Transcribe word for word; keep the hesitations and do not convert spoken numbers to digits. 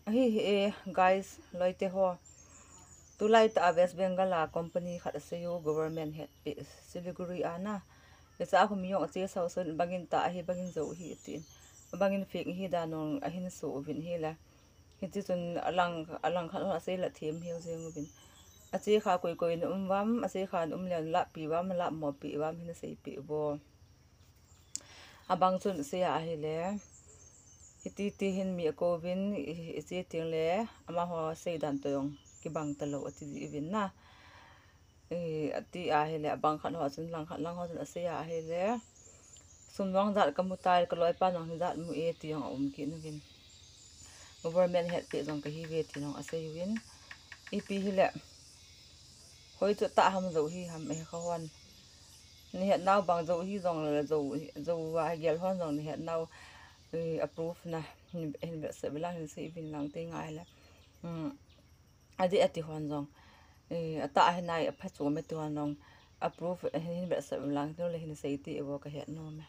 Ahi hi e, guys, loite ho. Tulai tah a West Bengal a company khat asei u, government hetpeh, Siliguri a na. Hiche a hung mi jong ache sausun, bangin tah ahi, bangin jou ahi atin. Bangin fake ahi dan jong ahin so uvin ahile. Hiti chun alang, alang khat ho asei la them hiu jeng uvin. Ache kha koi koi na um uvam, ache kha na um le na lahpeh uvam, na lahmopi uvam, hin aseipeh uvo. Abang chun asei a ahile, hiti ti hin mi akouvin, i, i che teng le, amaho seidan toh jong kibang talou ati ji uvin na. I, ati ahile, abang khat ho chun, lang khat lang ho chun asei a ahile, sum jong jat kamu tai, kaloipa jong hijat mu e ti jong aum kit uvin. Government hetpeh jong kahiuve ti jong asei uvin. Ipi hile, hoi chu tah ham jou hi ham e kha hon. Nahet nau bang jou hi jongle jou, jou a gel hon jong nahet nau, eh, approve na. Hin, hin vetsah ulang, hin sei uvin lang ti ngai le. Hmm. Adih ati hon jong, eh, atah ahi nai, apha chom e ti hon jong, approve, eh, hin vetsah ulang, tule hin sei ti uvo kahet nom e.